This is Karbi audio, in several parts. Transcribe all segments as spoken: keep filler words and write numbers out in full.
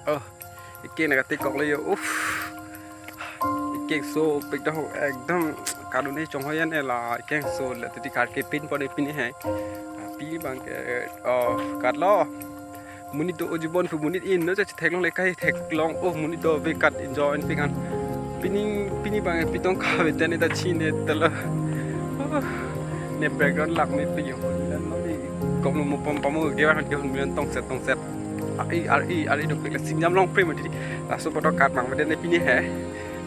Oh, ikeng nang katikok lo yo. Uff. Ikeng so pek dong ekdom kadun he chong hoyan ela ikeng so la titi kar ke pin pon pin he. Pini bang ke oh kat lo. Monit do ojibon pu monit in no cha theklong le kai theklong oh monit do ve kat enjoy pik an. Pini pini bang pitong ka ve tene ta chine telo. Oh, ne background lak me pe yo. Dan no ni kom mo pom pamo ke bang ke hun tong set tong set. Ari ari ari dok pek la singjam long pre mati. Laso poto kat mang mati ne pini he.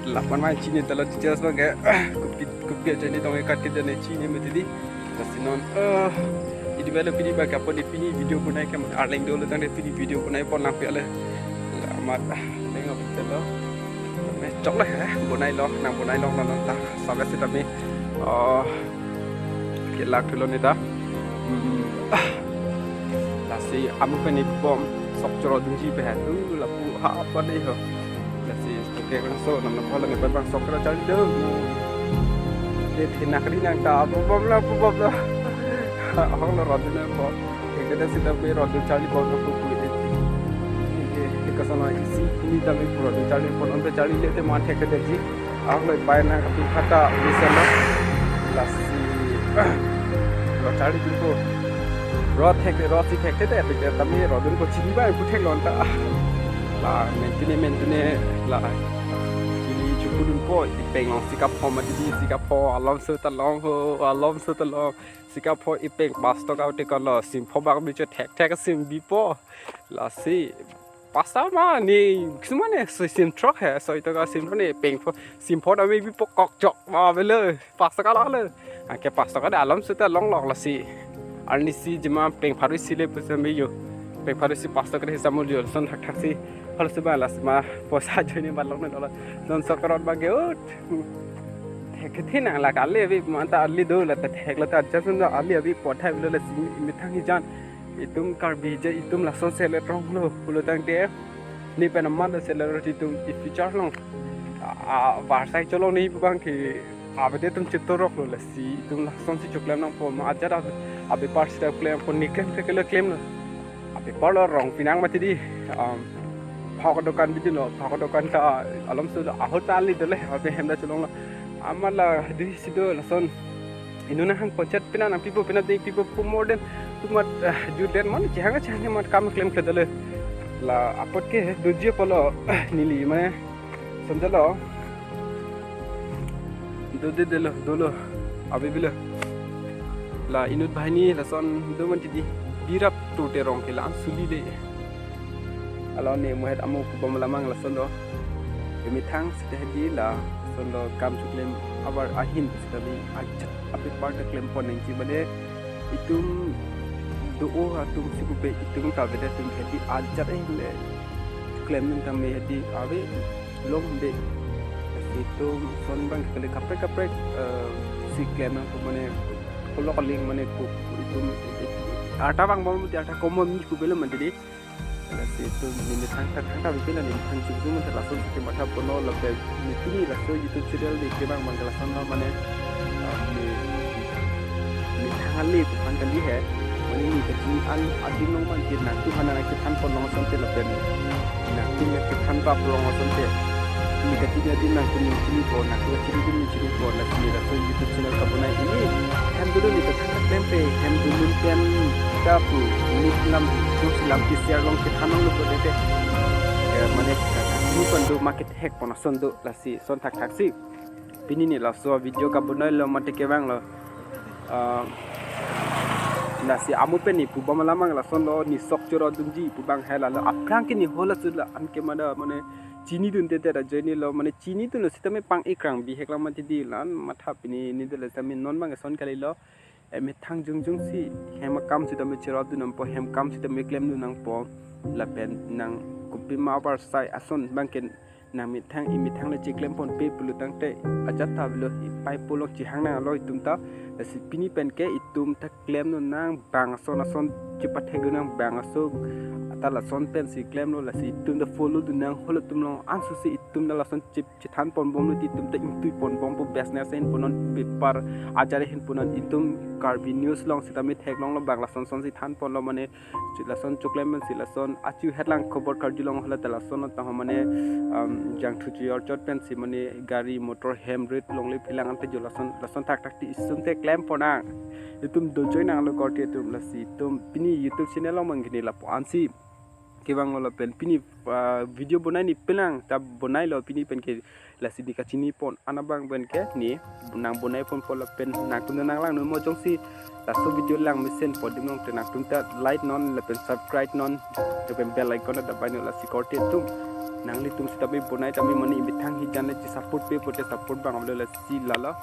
Lapan mai chini talo details bang ke. Kupi kupi aja ni tong kat kita ne chini mati di. Lasi non eh idi belo pini bang ke apo di pini video bonai ke arleng dolo tang di pini video bonai pon lang pe ale. Amat leng apa telo. Me chok lah he bonai lo nang bonai lo nang nang lah sampai sih kami. Oh, kelak dulu nih dah. Hmm. Lasi amu pen ipom sok choro dunji pe hatu lapu ha apa dei ho. Lasi toke kan so nam nam phala ne bang sok choro charli do. Ke thinak ri nang ta apa bom la apa bom la. Ahong lo rodun nang po. Ke ke sita pe rodun charli bom ko ko. Ke ke sana isi ini ta me rodun charli pon on pe charli le te man thek ke ji. Ahok lo pai na kapi kata bisa na. Lasi ro charli tu ko. Ro thek ro si thek te te pe tami rodun ko chini ba ku thek lon ta. La mentune mentune la. Chini chukudun po ipeng long sikap ho mati di sikap ho alom so ta long ho alom so ta long. Sikap ho ipeng pas to ka te ko lo sim pho bak bi cho thek thek sim bi po. Lasi pasta ma ni kisma ne so sim throk he so ito ka sim ne peng pho sim pho da me bi po kok chok ma belo pasta ka la le. Anke pasta ka da alom seta long lok lasi. Arni si jema peng pharu si le pusa me yo. Peng pharu si pasta ka de samul yo son thak thak si. Hal si ba lasi ma posa joni ba long ne lo. Non sokrot ba ge ut. Thek the nang la kali abi manta ali do la ta thek la ta adjust na ali abi pothai lo la si methang hijan. Itum Karbi je itum lason se le trong lo pulo tangte. Ne pen aman se le roti itum i feature long. A varsai cholong ni bang ke abede tum chip torok lo lasi itum lason si choklem nangpo ma ajat abepar sita klem po ni klem ke klem lo. Abepar lo rong pinang mati di. Um, phak dokan bidin lo, phak dokan ta alom so ahut ta ali dele abe hem da cholong lo. Amat la di sido lason. Inut nang hang konchet pina nang pipo pina ding pipo pu more than pu mat jur den man chehang chehang mat kam klem kle dele. La apot ke doji polo neli mane sonjalo. Do de delo dolo abi bilo. La inut bahini lason do man tidi birap to te rong ke la an suli de. Alo ne muhet amu kubom lamang lason do. Kemethang sita hedi lason do kam chuklem abar ahin sita bi ajat apik bar ta klem pon nangji bade itum do o atum si kupe itum ta beda tum hedi ajat ahin le klem nang tame hedi ave long de. Itum son bang kali kaprek kaprek eh, si klem nang kumane kolok kaling mane ku itum arta bang bom ti arta komon ni kubelo mandi di. Lasi itum ni methang thang thang ta bipin ni methang chukjung mantha lason si matha bono lapen ni pini laso YouTube channel di kebang bang lason lo mane ah, ni ni thang ali tu thang kali he. Mane ni kati an adin long man kit nang tu hana nang kithan pon long asonte lapen nang tu nang kithan pap long asonte. Ni kati ni adin nang tu ni chini po nang tu chini tu ni chini po lasi laso YouTube channel kabonai ini. Hem dulu ni kati kati tempe hem dulu pen kapu ni lam tu lam ki share long kithan long lo po tete. Eh, mane kati ni pon do ma kethek pon ason do lasi son thak thak si. Pini ni laso video kabonai lo mate kebang lo. Ah, lasi amu pen ni pubom lamang lason lo ni sok choro dunji pubang hela lo aphrang ke ni hola sula an ke mada mane chini dun tete da joini lo mane chini dun lo sitame pang ikrang bihek lam mati di lan matha pini ni de la sitame non bang son kali lo. Emethang jungjung si hem akam sitame choro dun nangpo hem kam sitame klem dun nangpo lapen nang kupi ma abar sai ason bang ke nang methang i methang le cheklem pon pe pulo tangte ajat ta lo ipai pulo chihang nang alo itum ta lasi pini pen ke itum ta klem no nang bang ason ason chepathek do nang bang aso ata lason pen si klem lo lasi itum ta follow do nang holo tum long ansu si Itum ta lason chip chethan ponbomlo ti itum ta ingtui ponbompo, business ahin punon, bepar ajar ahin punon, itum Karbi News along sitame theklonglo bang lason son si than ponlo mane, chi lason choklem pensi lason achu hetlang khobor karjulong hala ta lason ta mane, um, jangthu chojor chot pensi mane gari motor hem rit longle phelang ante jo lason, lason thakthak ti itum ta klem ponnang. Itum dojoi nanglo korte atum, lasi itum pini YouTube channel along manggini lapu-ansi kevanglo lapen pini, ah, video bonai ni penang ta bonailo pini penke, lasi ne kachini pon-an abang penke ne nang bonai ponpo lapen nangtum ta nanglang non mo jongsi laso video langmesen pu adim along te nangtum ta like non lapen subscribe non lapen bell icon ta dabai non, lasi korte atum nanglitum sitame bonai tame mane imethang hijan le chi support pe pote support bang amlo, lasi lalo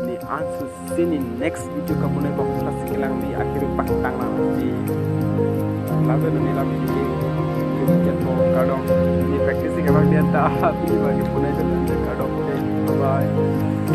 ne ansu sini next video kabonai bok lasi kelang ne akhir paktang lang si. Labe ne lam ini ke ke kardom ne practice ke bang dia ta pini bagi bonai dan kardom. Bye bye.